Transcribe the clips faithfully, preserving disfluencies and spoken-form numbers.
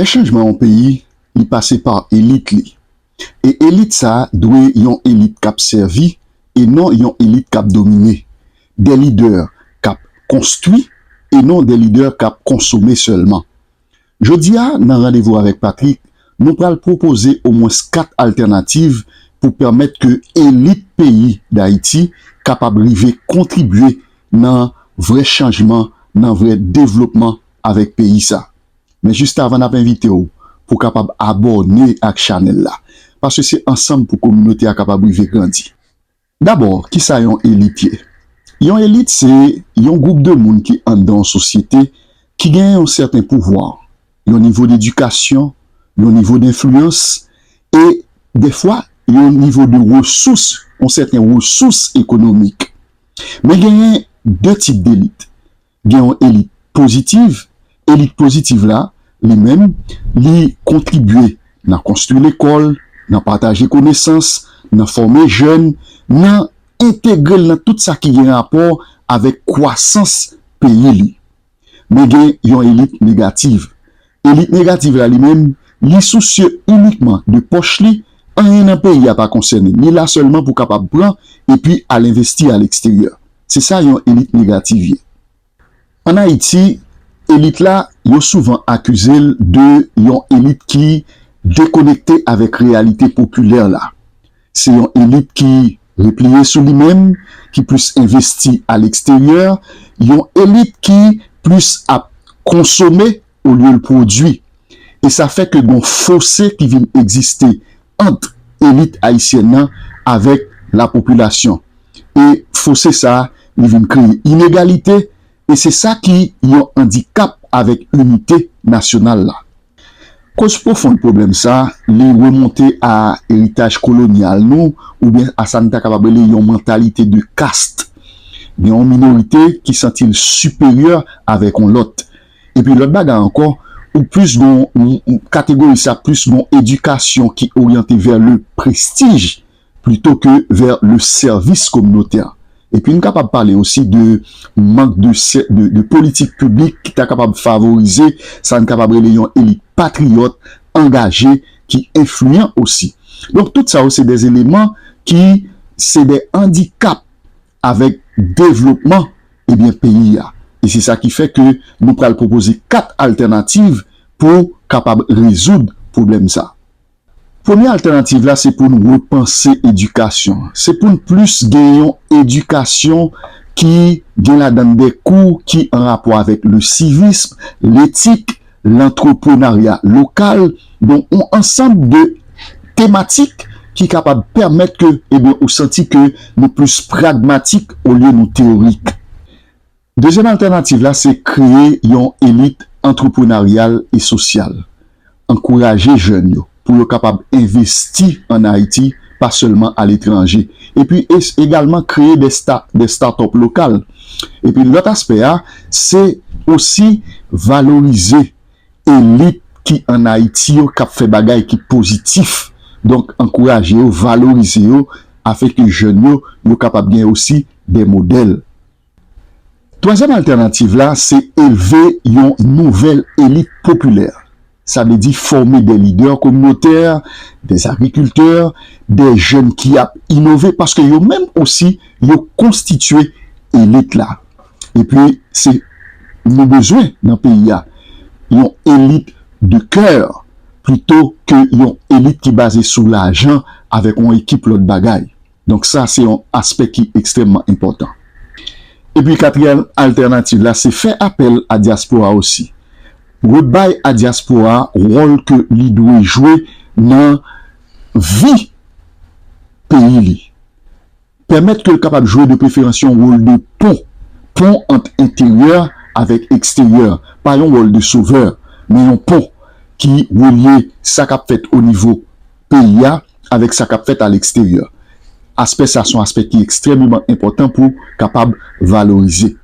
Lè chanjman yon peyi, li pase pa elit li. E elit sa a dwe yon elit k ap sèvi e non yon elit k ap domine. De lidè k ap konstwi e non de lidè k ap konsome sèlman. Jodi a, nan Randevou avèk Patrick, nou pral pwopoze omwens kat altènativ pou pèmèt ke elit peyi Dayiti kapab rive kontribye nan vrè chanjman, nan vrè devlopman avèk peyi sa. Men jis avan, n ap envite w pou w kapab abòne ak chanèl la, paske se ansanm pou kominote a kapab rive grandi. Dabò, kisa yon elit ye? Yon elit se yon gwoup de moun ki anndan yon sosyete ki gen yon sèten pouvwa, yon nivo dedikasyon, yon nivo denfliyans e, dèfwa, yon nivo de resous, yon sèten resous ekonomik. Men genyen de tip delit. Gen yon elit pozitiv. Elit pozitiv la, li menm, li kontribye nan konstwi lekòl, nan pataje konesans, nan fòme jèn, nan entegre l nan tout sa ki gen rapò avèk kwasans peyi li. Men gen yon elit negativ. Elit negativ la, li menm, li sousye inikman de pòch li, anyen nan peyi a pa konsène l. Li la sèlman pou kapab pran epi al envesti aleksteryè. Se sa yon elit negativ ye. Ann Ayiti, elit la, yo souvan akize l de yon elit ki dekonekte avèk reyalite popilè la. Se yon elit ki repliye sou li menm, ki plis envesti aleksteryè, yon elit ki plis ap konsome olye l pwodui. E sa fè ke gon fose ki vin egziste ant elit ayisyèn nan avèk lapopilasyon. E fose sa a, li vin kreye inegalite, e se sa ki yon andikap avèk inite nasyonal la. Koz pwofon pwoblèm sa a, li remonte a eritaj kolonyal nou, oubyen a sa n ta kapab rele yon mantalite de kast. Gen yon minorite ki santi l siperyè avèk yon lòt. Epi lòt bagay ankò, ou plis gon, ou, ou, kategori sa plis gon edikasyon ki oryante vè le prestij plito ke vè le sèvis kominotè. Epi n kapab pale osi de mank de, sè- de, de politik piblik ki ta kapab favorize sa n kapab rele yon elit patriyòt, angaje, ki enfliyan osi. Donk, tout sa yo se de eleman ki se de andikap avèk devlopman, ebyen, peyi a. E se sa ki fè ke nou pral pwopoze kat altènativ pou kapab rezoud pwoblèm sa. Premye altènativ la, se pou n repanse edikasyon. Se pou n plis gen yon edikasyon ki gen ladan l de kou ki an rapò avèk le sivism, letik, lantreprenarya lokal, donk yon ansanm de tematik ki kapab pèmèt ke, ebyen, ou santi ke nou plis pragmatik olye nou teyorik. Dezyèm altènativ la, se kreye yon elit antreprenaryal e sosyal. Ankouraje jèn yo pou yo kapab envesti ann Ayiti, pa sèlman aletranje. Epi es- egalman kreye de, sta, de start-up lokal. Epi lòt aspè a, se osi valorize elit ki ann Ayiti yo k ap fè bagay ki pozitif. Donk, ankouraje yo, valorize yo, afenke jèn yo, yo kapab gen osi de modèl. Twazyèm altènativ la, se elve yon nouvèl elit popilè. Sa vle di fòme de lidè kominotè, de agrikiltè, de jèn ki ap inove, paske yo menm osi, yo konstitye elit la. Epi, se nou bezwen nan peyi a yon elit de kè plito ke yon elit ki baze sou lajan avèk yon ekip lòt bagay. Donk, sa, se yon aspè ki ekstrèmman enpòtan. Epi, katriyèm altènativ la, se fè apèl a dyaspora osi. Rebay a dyaspora wòl ke li dwe jwe nan vi peyi li. Pèmèt ke l kapab jwe de preferans yon wòl de pon. Pon ant enteryè avèk eksteryè. Pa yon wòl de sovè, men yon pon ki relye sa k ap fèt o nivo peyi a avèk sa k ap fèt aleksteryè. Aspè sa se yon aspè ki ekstrèmeman enpòtan pou kapab valorize.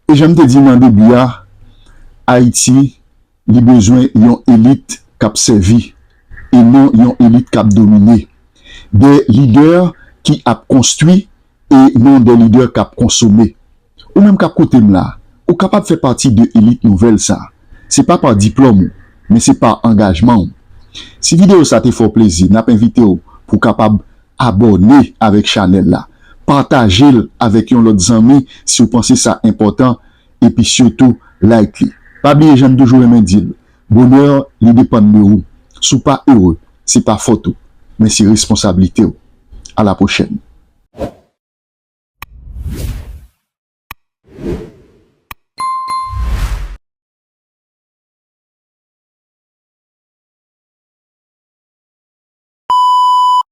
E jan m te di nan debi a, Ayiti, li bezwen yon elit k ap sèvi e non yon elit k ap domine. De lidè ki ap konstwi e non de lidè k ap konsome. Ou menm k ap koute m la, ou kapab fè pati de elit nouvèl sa. Se pa pa diplòm ou, men se pa angajman w. Si videyo sa te fè w plezi, n ap envite w pou w kapab abòne avèk chanèl la. Pataje l avèk yon lòt zanmi si w panse sa enpòtan, epi sitou like li. Pa bliye jan n toujou renmen di l, bonè li depann de ou. Si w pa ere, se pa fòt ou, men se responsablite w. A la pwochèn.